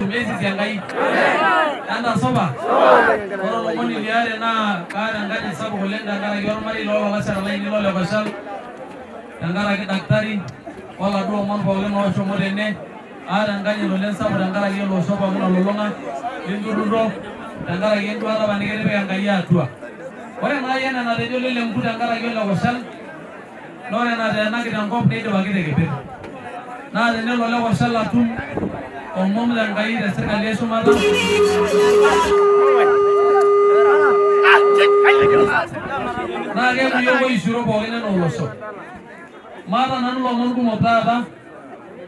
Meisisi Enkai. Enta sopa. Ore olomoni liare naa kaata enkanyit sapuk oleng tenkaraki ormarei loolalashara lainei lole Koshal, tenkaraki daktari oladuo omon pookin ooshomo tene. Aata enkanyit oleng sapuk tenkaraki ele osho pookin olulung'a linturruro, tenkaraki enduata apa nikitipika Enkai atua. Ore naai enaa enatejo Ole Lenku tenkaraki ole Koshal, naa ore enateenaki tenkop neidipaki tekeper. Naa tenelo ole Koshal atum omom lenkai te sirkali eshumata, naa keeku iyiok oishuro pookin enaa olosho. Maata nanu ilomon kumok taata,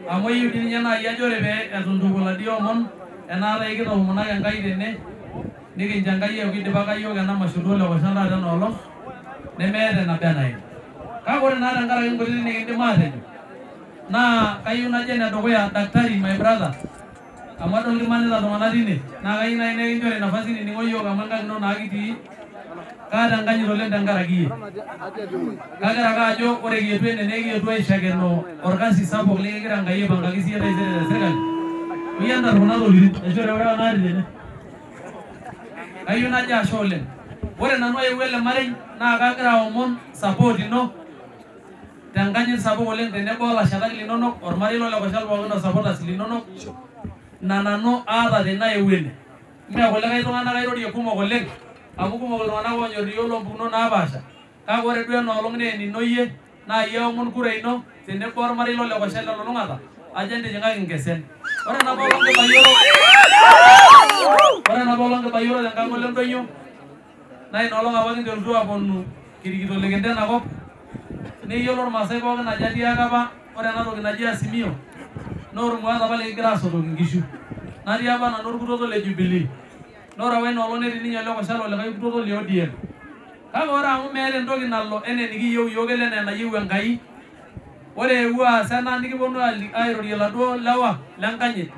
amu eyieu dii ninye naaji ajo ore pee eton itu iladuo omon, enaata kitoomonaki Enkai tene, nikincho Enkai eeku idipaka yiok ena masho duo le Koshal taata ena olong, nemeeta enaba enaim. Kake ore naa tenkaraki nkoitoi nikindim aatejo, naa kayieu najo enedukuya daktari my brother, amu adol kimanita iltung'anak tine, naa kayieu naaji nikinchori nafasi nining'o yiok amu enkang ino naa kitii. Kaata enkanyit oleng tenkaraki iyie. Kagira ake ajo ore kietuo ene naa ekietuo aishakenoo orkasi sapuk likigira Enkai aipangaki siyie taisere te sirkali. Oyie entar kuna tokitin, ashu ore kuna natii tene. Kayieu najo ashe oleng. Ore nanu ayewuo ele marei naa kagira aomon support ino tenkanyit sapuk oleng tenebo olashetak linonok, ormarei lole Koshal pookin o supporters linonok, ina nanu aata tenaewuo ene. Mme kulikae tung'anak airorie kumok oleng, amu kumok iltung'anak oonyor iyiok loompukunot naapaasha. Kake ore duo ena olong naa enino iyie, naa iyie aomon kura ino tenebo ormarei lole Koshal elulung'ata, ajo entijing'aki nkesen. Ore enapa olong kibayioro, ore enapa olong kibayioro tenkang ole Ndoyio, naa ina olong apa kinterutua aaponu kirikito Lekente enakop, neyiolo irmaasai pookin ajo atiaka apa ore ena toki naji Azimio naa ormuat apa likigira aasotoki inkishu. Natii apa nanu orkutoto le Jubilee. Naa ore apa ina olong netii ninye ole Koshal olikae kutoto le ODM. Kake ore amu meeta entoki nalo enaa enikiyieu iyiok kelo enaa enayieu Enkai, ore eewuo aasa ena nikiponu airorie iladuo lewa lenkanyit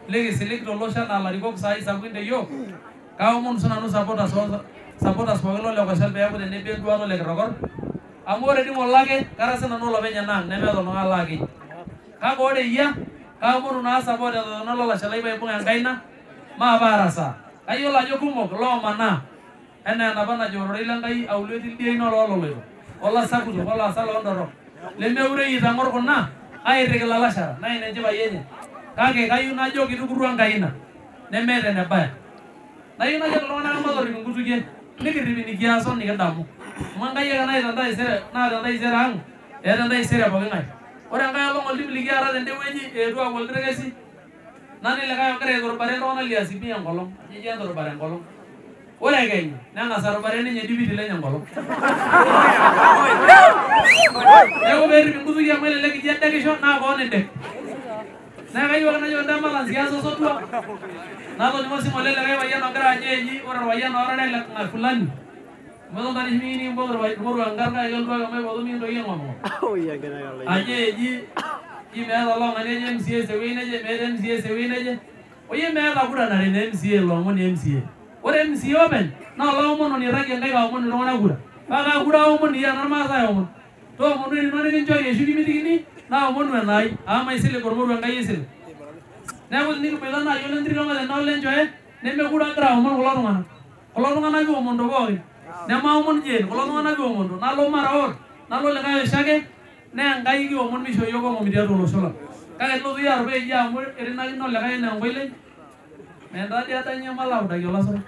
likisilig tolosho enaa ilarikok saai sapukin te yiok, kaomon sinanu supporters supporters pookin lole Koshal peeku tenebo enduata ole Kitokor, amu ore dii ng'ole ake kara sinanu olopeny enaang nemeeta oltung'ani laakeny. Kake ore eyia kaomonu naa support etotona olalashe lai paibung enkaina maape arasaa. Kayiolo ajo kumok loomanaa enaa enapa najo ororei lenkai aulo etii ildiein oloololoito, olasakutok, olaasak loontorrok, lemeure eitang'or kuna airriki ilalashara, naa ina enchipai enye. Kake kayieu najo kitukurrua Enkai ina, nemeeta enebaya. Nayieu najoki iltung'anak ematorrip inkutukie, nikirrip inikias onikidamu. Amu Enkai ake naita entaisere, naata entaisere ang', eeta entaisere poking'ae. Ore enkae olong oltim likiata tende wueji eetuo aaku oldirkesi, nanu likae ogira aiturubare iltung'anak le Azimio enkolong, ajo ijo enturubare enkolong. Ore kenya neng'as arubare ninye deputy lenye enkolong. Neeku peerrip inkutukie amu elelek ijo edekisho naa koon idek. Naa kayieu ake najoki ntae mataas siasa osotua. Natoning'o sii ng'ole likae payian ogira ajo eji ore orpayian oorare le ng'ae fulani. Amu eton taa dii miyieu nikimpot irmoruak inkarn kake kelotu ake maipoto mikintoki aing'oming'om. Ajo eji ji meeta olong'ani ejo MCA tewueji neje, meeta MCA tewueji neje. Oyie meeta kura nare ina MCA ilo omoni MCA. Ore MCA openy naa olaomononi oiragie inkaik aomon iltung'anak kura. Paa kaa kura aomon iyie ena irmaasai aomon. Toomonu enino nikinchori ashu kimitikini naomonu enaai amu maisilig ormoruo Enkai isilig. Neeku tenikiboita naaji ole Ntirikang'o tenaa ole Nchoe nemekure agira aomon kulo tung'anak. Kulo tung'anak kiomonto pookin. Nemaomon Jane, kulo tung'anak kiomonto. Nalo Maraot, nalo likae oisho ake, naa Enkai kiomon misho yiok omomi tiatua olosho lang. Kake nilotu iyie arupa eji amu irinakino likae enaa enkoilei, mentaa dii adanyi emalo audaki olasurai.